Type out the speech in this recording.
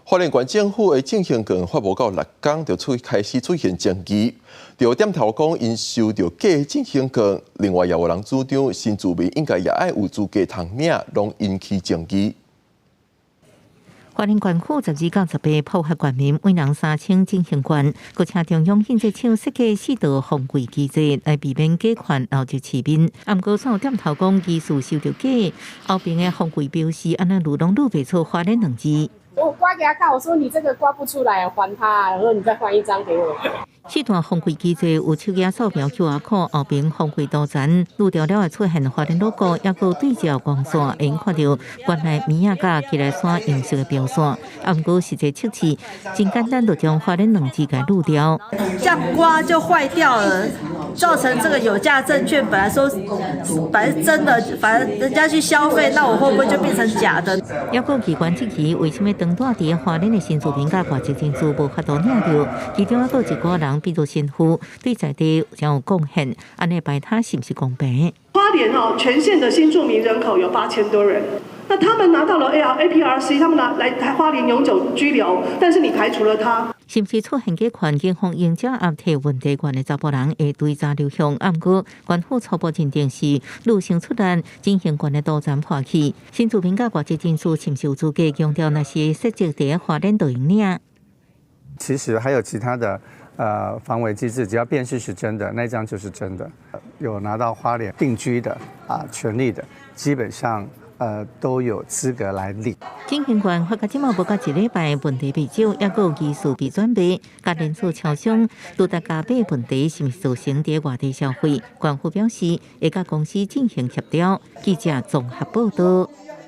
花蓮縣政府的振興券發無夠6工，就出開始出現爭議。著點頭講𪜶收著假振興券，另外也有人主張新住民應該也愛有資格通領，攏引起爭議。花蓮縣府12到18普發縣民每人3000振興券，閣請中央印製廠設計四道防偽機制來避免假券流入市面。毋過煞有點頭講疑似收著假，後爿的防偽標示按呢攄攏攄袂出花蓮兩字。我刮給他看，我說你這個刮不出來，還他，然後你再換一張給我。四段防偽機制有手機掃描 QR code，後爿防偽圖層濾掉了會出現花蓮 logo，抑閣對照光線，會看著縣內物仔佮基來山樣式的標線。毋過實際測試真簡單，就將花蓮兩字共濾掉。這樣刮就壞掉了，造成這個有價證券本來說本來是真的，反正人家去消費，那我會不會就變成假的？抑閣機關質疑，為啥物當住佇花蓮的新住民佮外籍人士無法度領著？其中抑閣一寡人，比如新婦對在地真有貢獻，按呢排他是毋是公平？花蓮哦，全縣的新住民人口有8000多人，那他們拿到了 APRC，他們拿來台花蓮永久居留，但是你排除了他。是毋是出現假券，警方應掌握提問題懸的查埔人會追查流向。毋過，縣府初步認定是女性出難，振興券的圖層破去。新住民佮外籍人士是毋是有資格？強調若是設籍佇花蓮就會領。其實還有其他的防偽機制，只要辨識是真的，那張就是真的。有拿到花蓮定居的啊權利的，基本上都有資格來領。振興券發到這馬無夠一禮拜，問題未少，抑閣有疑似被轉賣，佮連鎖超商拄著加碼問題，是毋是造成佇外地消費？縣府表示會佮公司進行協調。記者綜合報道。